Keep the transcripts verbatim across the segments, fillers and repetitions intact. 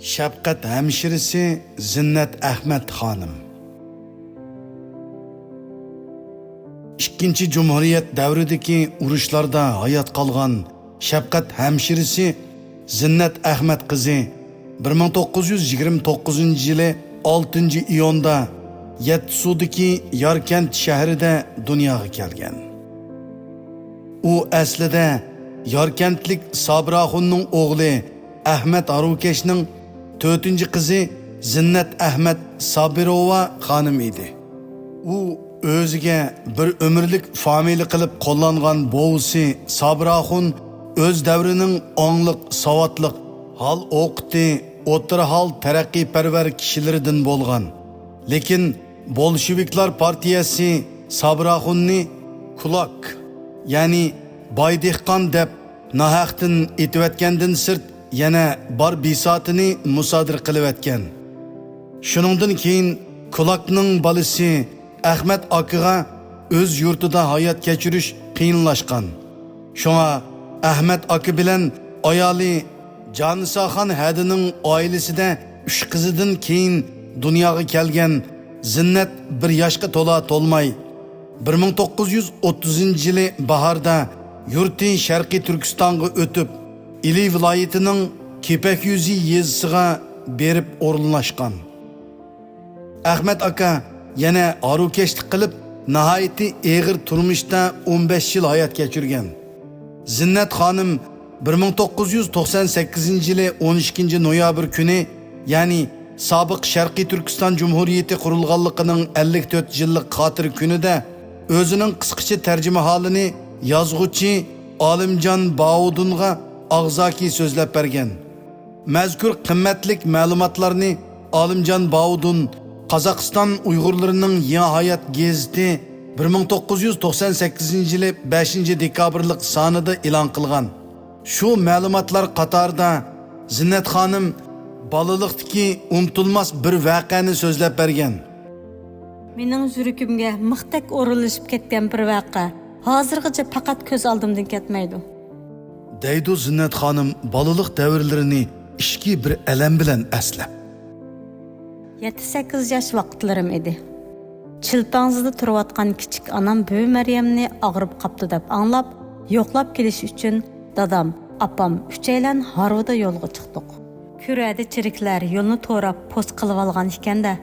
شەپقەت ھەمشىرىسى زىننەت ئەخمەت خانىم. ئىككىنچى جۇمھۇرىيەت دەۋرىدىكى ئۇرۇشلاردا ھايات قالغان شەپقەت ھەمشىرىسى زىننەت ئەخمەت قىزى بىر مىڭ توققۇز يۈز يىگىرمە توققۇزىنچى يىلى ئالتىنچى ئىيۇندا يەتتىسۇدىكى ياركەنت شەھىرىدە دۇنياغا كەلگەن. ئۇ ئەسلىدە ياركەنتلىك سابىر ئاخۇننىڭ ئوغلى ئەخمەت ھارۋىكەشنىڭ تۆتىنچى قىزى زىننەت ئەخمەت سابىروۋا خانىم ئىدى. ئۇ ئۆزىگە بىر ئۆمۈرلۈك فامىلە قىلىپ قوللانغان بوۋىسى سابىر ئاخۇن ئۆز دەۋرىنىڭ ئاڭلىق، ساۋاتلىق، ھال-ئوقىتى ئوتتۇرا ھال، تەرەققىيپەرۋەر كىشىلىرىدىن بولغان. لېكىن بولشېۋىكلار پارتىيەسى سابىر ئاخۇننى كۇلاك، يەنى باي دېھقان دەپ ناھەقتىن ئېتىۋەتكەندىن سىرت، يەنە بار بىساتىنى مۇسادىرە قىلىۋەتكەن. شۇنىڭدىن كېيىن كۇلاكنىڭ بالىسى ئەخمەت ئاكىغا ئۆز يۇرتىدا ھايات كەچۈرۈش قىيىنلاشقان. شۇڭا ئەخمەت ئاكا بىلەن ئايالى جانىساخان ھەدىنىڭ ئائىلىسىدە ئۈچ قىزىدىن كېيىن دۇنياغا كەلگەن زىننەت بىر ياشقا تولا تولماي، بىر مىڭ توققۇز يۈز ئوتتۇزىنچى يىلى باھاردا يۇرتى شەرقىي تۈركىستانغا ئۆتۈپ، ئىلى ۋىلايىتىنىڭ كېپەكيۈزى يېزىسىغا بېرىپ ئورۇنلاشقان. ئەخمەت ئاكا يەنە ھارۋىكەشلىك قىلىپ، ناھايىتى ئېغىر تۇرمۇشتا ئون بەش يىل ھايات كەچۈرگەن. زىننەت خانىم بىر مىڭ توققۇز يۈز توقسان سەككىزىنچى يىلى ئون ئىككىنچى نويابىر كۈنى، يەنى سابىق شەرقىي تۈركىستان جۇمھۇرىيىتى قۇرۇلغانلىقىنىڭ ئەللىك تۆت يىللىق خاتىرە كۈنىدە ئۆزىنىڭ قىسقىچە تەرجىمىھالىنى يازغۇچى ئالىمجان باۋۇدۇنغا ئاغزاكى سۆزلەپ بەرگەن. مەزكۇر قىممەتلىك مەلۇماتلارنى ئالىمجان باۋۇدۇن قازاقىستان ئۇيغۇرلىرىنىڭ يېڭى ھايات گېزىتى بىر مىڭ توققۇز يۈز توقسان سەككىزىنچى يىلى بەشىنچى دېكابىرلىق سانىدا ئېلان قىلغان. شۇ مەلۇماتلار قاتارىدا زىننەت خانىم بالىلىقتىكى ئۇنتۇلماس بىر ۋەقەنى سۆزلەپ بەرگەن. مېنىڭ يۈرىكىمگە مىختەك ئورۇنلىشىپ كەتكەن بىر ۋەقە ھازىرغىچە پەقەت كۆز ئالدىمدىن كەتمەيدۇ. دەيدۇ زىننەت خانىم بالىلىق دەۋرلىرىنى ئىچكى بىر ئەلەم بىلەن ئەسلەپ. يەتتە-سەككىز ياش ۋاقىتلىرىم ئىدى. چىلپاڭزىدا تۇرۇۋاتقان كىچىك ئانام بۈۋى مەريەمنى ئاغرىپ قاپتۇ دەپ ئاڭلاپ، يوقلاپ كېلىش ئۈچۈن دادام، ئاپام ئۈچەيلەن ھارۋىدا يولغا چىقتۇق. كۈرەدە چېرىكلەر يولنى توراپ پوست قىلىۋالغان ئىكەن-دە،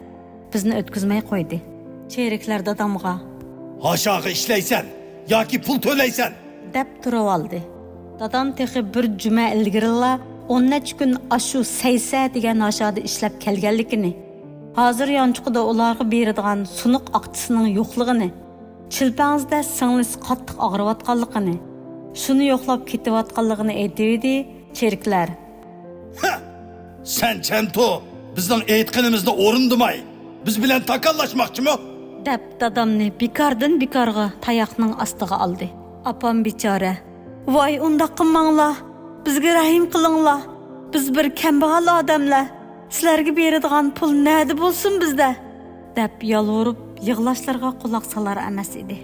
بىزنى ئۆتكۈزمەي قويدى. چېرىكلەر دادامغا، «ھاشاغا ئىشلەيسەن ياكى پۇل تۆلەيسەن؟» دەپ تۇرۇۋالدى. دادام تېخى بىر جۈمە ئىلگىرىلا ئون نەچچە كۈن ئاشۇ سەيسە دېگەن ھاشادا ئىشلەپ كەلگەنلىكىنى، ھازىر يانچۇقىدا ئۇلارغا بېرىدىغان سۇنۇق ئاقچىسىنىڭ يوقلۇقىنى، چىلپاڭزىدە سىڭلىسى قاتتىق ئاغرىۋاتقانلىقىنى، شۇنى يوقلاپ كېتىۋاتقانلىقىنى ئېيتىۋىدى. چېرىكلەر، «ھە! سەن چەنتۇ، بىزنىڭ ئېيتقىنىمىزنى ئورۇندىماي، بىز بىلەن تاكاللاشماقچىمۇ؟» دەپ، دادامنى بىكاردىن بىكارغا تاياقنىڭ ئاستىغا ئالدى. ئاپام بىچارە، «ۋاي، ئۇنداق قىلماڭلار، بىزگە رەھىم قىلىڭلار، بىز بىر كەمبەغەل ئادەملەر، سىلەرگە بېرىدىغان پۇل نەدە بولسۇن بىزدە؟» دەپ يالۋۇرۇپ، يىغلاشلىرىغا قۇلاق سالار ئەمەس ئىدى.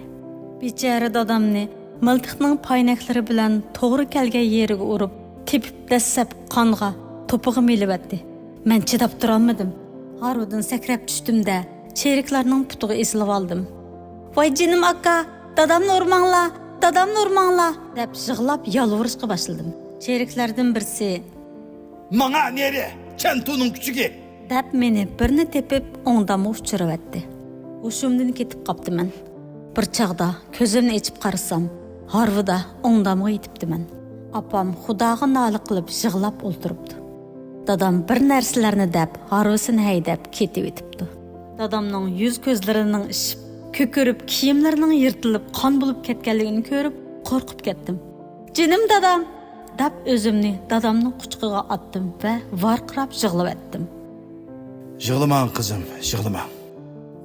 بىچارە دادامنى مىلتىقنىڭ پاينەكلىرى بىلەن توغرا كەلگەن يېرىگە ئۇرۇپ، تېپىپ دەسسەپ قانغا، توپىغا مېلىۋەتتى. مەن چىداپ تۇرالمىدىم. ھارۋىدىن سەكرەپ چۈشتۈم-دە، چېرىكلەرنىڭ پۇتىغا ئېسىلىۋالدىم. «ۋاي جېنىم ئاكا، دادامنى ئۇرماڭلار، دادامنى ئۇرماڭلار!» دەپ يىغلاپ يالۋۇرۇشقا باشلىدىم. چېرىكلەردىن بىرسى، «ماڭا نېرى، چەنتۇنىڭ كۈچۈكى!» دەپ مېنى بىرنى تېپىپ ئوڭدامغا ئۇچۇرۇۋەتتى. ھوشۇمدىن كېتىپ قاپتىمەن. بىر چاغدا كۆزۈمنى ئېچىپ قارىسام، ھارۋىدا ئوڭدامغا يېتىپتىمەن. ئاپام خۇداغا نالە قىلىپ يىغلاپ ئولتۇرۇپتۇ. دادام بىر نەرسىلەرنى دەپ، ھارۋىسىنى ھەيدەپ كېتىۋېتىپتۇ. دادامنىڭ يۈز-كۆزلىرىنىڭ ئىششىپ، كۆكىرىپ، كىيىملىرىنىڭ يىرتىلىپ، قان بولۇپ كەتكەنلىكىنى كۆرۈپ، قورقۇپ كەتتىم. «جېنىم دادام!» دەپ، ئۆزۈمنى دادامنىڭ قۇچىقىغا ئاتتىم ۋە ۋارقىراپ يىغلىۋەتتىم. «يىغلىماڭ، قىزىم، يىغلىماڭ.»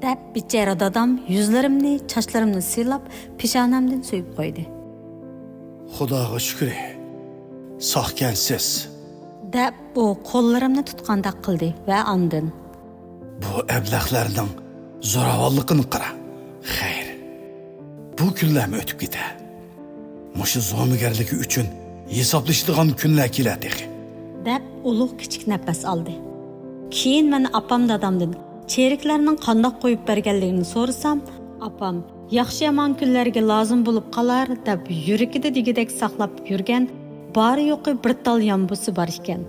دەپ، بىچارە دادام يۈزلىرىمنى، چاچلىرىمنى سىيلاپ، پېشانەمدىن سۆيۈپ قويدى. «خۇداغا شۈكرى، ساقكەنسىز.» دەپ، ئۇ قوللىرىمنى تۇتقاندەك قىلدى ۋە ئاندىن، «بۇ ئەبلەخلەرنىڭ زوراۋانلىقىنى قارا. خەير، بۇ كۈنلەرمۇ ئۆتۈپ كېتە. مۇشۇ زومىگەرلىكى ئۈچۈن ھېسابلىشىدىغان كۈنلەر كېلە تېخى. دەپ ئۇلۇغ كىچىك نەپەس ئالدى. كېيىن مەن ئاپام دادامدىن چېرىكلەرنىڭ قانداق قويۇپ بەرگەنلىكىنى سورىسام، ئاپام، ياخشى-يامان كۈنلەرگە لازىم بولۇپ قالار دەپ يۈرىكىدە دېگۈدەك ساقلاپ يۈرگەن بارى-يوقى بىر تال يامبۇسى بار ئىكەن.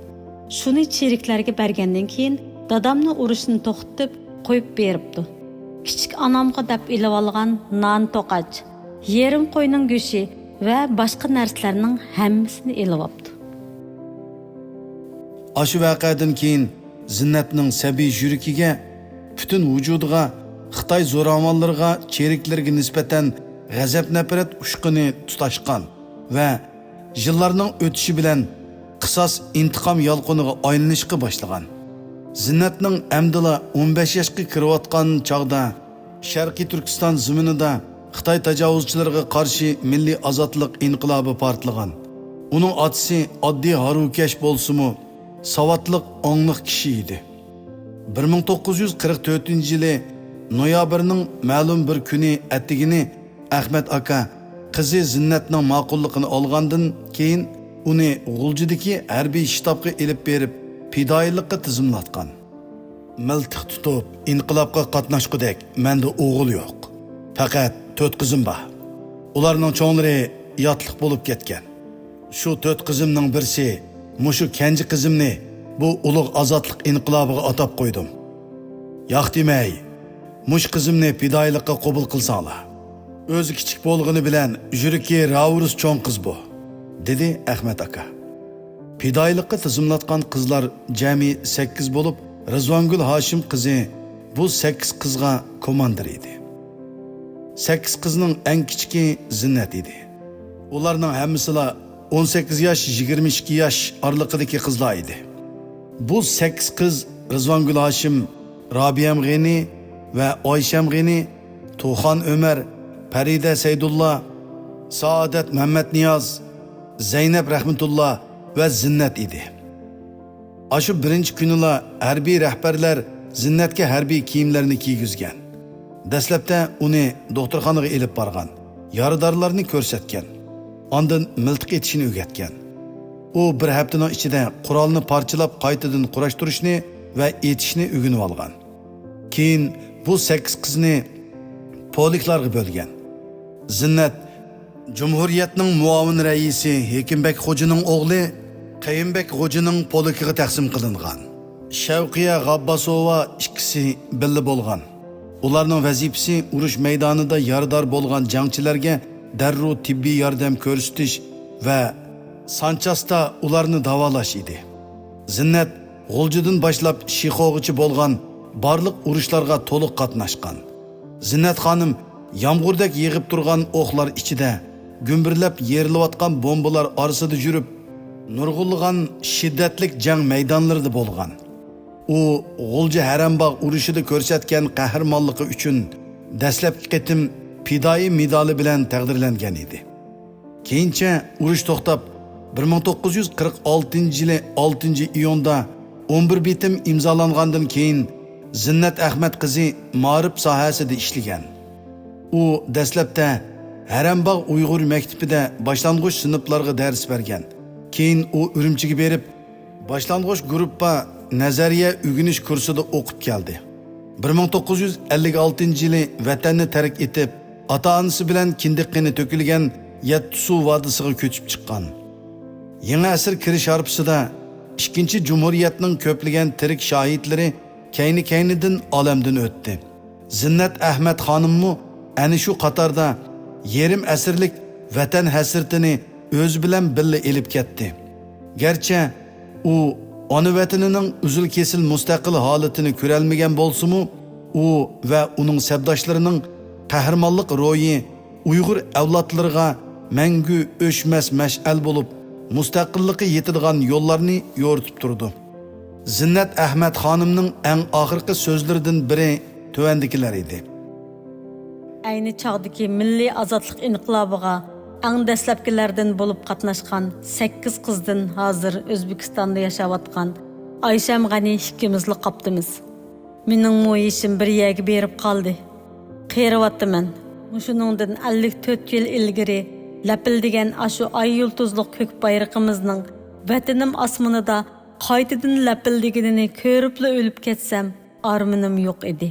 شۇنى چېرىكلەرگە بەرگەندىن كېيىن دادامنى ئۇرۇشنى توختىتىپ قويۇپ بېرىپتۇ. كىچىك ئانامغا دەپ ئېلىۋالغان نان توقاچ، يېرىم قوينىڭ گۆشى ۋە باشقا نەرسىلەرنىڭ ھەممىسىنى ئېلىۋاپتۇ. ئاشۇ ۋەقەدىن كېيىن زىننەتنىڭ سەبىي يۈرىكىگە، پۈتۈن ۋۇجۇدىغا خىتاي زوراۋانلىرىغا، چېرىكلىرىگە نىسبەتەن غەزەپ-نەپرەت ئۇچقۇنى تۇتاشقان ۋە يىللارنىڭ ئۆتۈشى بىلەن قىساس ئىنتىقام يالقۇنىغا ئايلىنىشقا باشلىغان. زىننەتنىڭ ئەمدىلا ئون بەش ياشقا كىرىۋاتقان چاغدا شەرقىي تۈركىستان زېمىنىدا خىتاي تاجاۋۇزچىلىرىغا قارشى مىللىي ئازادلىق ئىنقىلابى پارتلىغان. ئۇنىڭ ئاتىسى ئاددىي ھارۋىكەش بولسىمۇ، ساۋاتلىق، ئاڭلىق كىشى ئىدى. بىر مىڭ توققۇز يۈز قىرىق تۆتىنچى يىلى نويابىرنىڭ مەلۇم بىر كۈنى ئەتىگىنى ئەخمەت ئاكا قىزى زىننەتنىڭ ماقۇللۇقىنى ئالغاندىن كېيىن، ئۇنى غۇلجىدىكى ھەربىي شتابقا ئېلىپ بېرىپ، پىدائىيلىققا تىزىملاتقان. مىلتىق تۇتۇپ، ئىنقىلابقا قاتناشقۇدەك مەندە ئوغۇل يوق. پەقەت تۆت قىزىم بار. ئۇلارنىڭ چوڭلىرى ياتلىق بولۇپ كەتكەن. شۇ تۆت قىزىمنىڭ بىرسى مۇشۇ كەنجى قىزىمنى بۇ ئۇلۇغ ئازادلىق ئىنقىلابىغا ئاتاپ قويدۇم. ياق دېمەي، مۇشۇ قىزىمنى پىدائىيلىققا قوبۇل قىلساڭلار. ئۆزى كىچىك بولغىنى بىلەن يۈرىكى راۋۇرۇس چوڭ قىز بۇ، دېدى ئەخمەت ئاكا. پىدائىيلىققا تىزىملاتقان قىزلار جەمئىي سەككىز بولۇپ، رىزۋانگۈل ھاشىم قىزى بۇ سەككىز قىزغا كوماندىر ئىدى. سەككىز قىزنىڭ ئەڭ كىچىكى زىننەت ئىدى. ئۇلارنىڭ ھەممىسىلا ئون سەككىز ياش، يىگىرمە ئىككى ياش ئارىلىقىدىكى قىزلار ئىدى. بۇ سەككىز قىز رىزۋانگۈل ھاشىم، رابىيەم غېنى ۋە ئايشەم غېنى، تۇخان ئۆمەر، پەرىدە سەيدۇللا، سائادەت مەمەتنىياز، زەينەپ رەھمىتۇللا ۋە زىننەت ئىدى. ئاشۇ بىرىنچى كۈنىلا ھەربىي رەھبەرلەر زىننەتكە ھەربىي كىيىملەرنى كىيگۈزگەن. دەسلەپتە ئۇنى دوختۇرخانىغا ئېلىپ بارغان، يارىدارلارنى كۆرسەتكەن، ئاندىن مىلتىق ئېتىشنى ئۆگەتكەن. ئۇ بىر ھەپتىنىڭ ئىچىدە قورالنى پارچىلاپ قايتىدىن قۇراشتۇرۇشنى ۋە ئېتىشنى ئۆگىنىۋالغان. كېيىن بۇ سەككىز قىزنى پولكلارغا بۆلگەن. زىننەت جۇمھۇرىيەتنىڭ مۇئاۋىن رەئىسى ھېكىمبەك خوجىنىڭ ئوغلى قېيۇمبەك خوجىنىڭ پولكىغا تەقسىم قىلىنغان. شەۋقىيە غابباسوۋا ئىككىسى بىللە بولغان. ئۇلارنىڭ ۋەزىپىسى ئۇرۇش مەيدانىدا يارىدار بولغان جەڭچىلەرگە دەررۇ تېببىي ياردەم كۆرسىتىش ۋە سانچاستا ئۇلارنى داۋالاش ئىدى. زىننەت غۇلجىدىن باشلاپ شىخوغىچە بولغان بارلىق ئۇرۇشلارغا تولۇق قاتناشقان. زىننەت خانىم يامغۇردەك يېغىپ تۇرغان ئوقلار ئىچىدە گۈمبۈرلەپ يېرىلىۋاتقان بومبىلار ئارىسىدا يۈرۈپ، نۇرغۇنلىغان شىددەتلىك جەڭ مەيدانلىرىدا بولغان. ئۇ غۇلجا ھەرەمباغ ئۇرۇشىدا كۆرسەتكەن قەھرىمانلىقى ئۈچۈن دەسلەپكى قېتىم پىدائىي مېدالى بىلەن تەقدىرلەنگەن ئىدى. كېيىنچە ئۇرۇش توختاپ، بىر مىڭ توققۇز يۈز قىرىق ئالتىنچى يىلى ئالتىنچى ئىيۇندا ئون بىر بېتىم ئىمزالانغاندىن كېيىن، زىننەت ئەخمەت قىزى مائارىپ ساھەسىدە ئىشلىگەن. ئۇ دەسلەپتە ھەرەمباغ ئۇيغۇر مەكتىپىدە باشلانغۇچ سىنىپلارغا دەرس بەرگەن. كېيىن ئۇ ئۈرۈمچىگە بېرىپ، باشلانغۇچ گۇرۇپپا نەزەرىيە ئۆگىنىش كۇرسىدا ئوقۇپ كەلدى. بىر مىڭ توققۇز يۈز ئەللىك ئالتىنچى يىلى ۋەتەننى تەرك ئېتىپ، ئاتا-ئانىسى بىلەن كىندىك قېنى تۆكۈلگەن يەتتىسۇ ۋادىسىغا كۆچۈپ چىققان. يېڭى ئەسىر كىرىش ھارپىسىدا ئىككىنچى جۇمھۇرىيەتنىڭ كۆپلىگەن تىرىك شاھىتلىرى كەينى-كەينىدىن ئالەمدىن ئۆتتى. زىننەت ئەخمەت خانىممۇ ئەنە شۇ قاتاردا يېرىم ئەسىرلىك ۋەتەن ھەسرىتىنى ئۆزى بىلەن بىللە ئېلىپ كەتتى. گەرچە ئۇ ئانا ۋەتىنىنىڭ ئۈزۈل-كېسىل مۇستەقىل ھالىتىنى كۆرەلمىگەن بولسىمۇ، ئۇ ۋە ئۇنىڭ سەپداشلىرىنىڭ قەھرىمانلىق روھى ئۇيغۇر ئەۋلادلىرىغا مەڭگۈ ئۆچمەس مەشئەل بولۇپ، مۇستەقىللىققا يېتىدىغان يوللارنى يورۇتۇپ تۇرىدۇ. زىننەت ئەخمەت خانىمنىڭ ئەڭ ئاخىرقى سۆزلىرىدىن بىرى تۆۋەندىكىلەر ئىدى. ئەينى چاغدىكى مىللىي ئازادلىق ئىنقىلابىغا ئەڭ دەسلەپكىلەردىن بولۇپ قاتناشقان سەككىز قىزدىن ھازىر ئۆزبېكىستاندا ياشاۋاتقان ئايشەم غەنى ئىككىمىزلا قاپتىمىز. مېنىڭمۇ يېشىم بىر يەرگە بېرىپ قالدى. قېرىۋاتىمەن. مۇشۇنىڭدىن ئەللىك تۆت يىل ئىلگىرى لەپىلدىگەن ئاشۇ ئاي يۇلتۇزلۇق كۆك بايرىقىمىزنىڭ ۋەتىنىم ئاسمىنىدا قايتىدىن لەپىلدىگىنىنى كۆرۈپلا ئۆلۈپ كەتسەم، ئارمىنىم يوق ئىدى.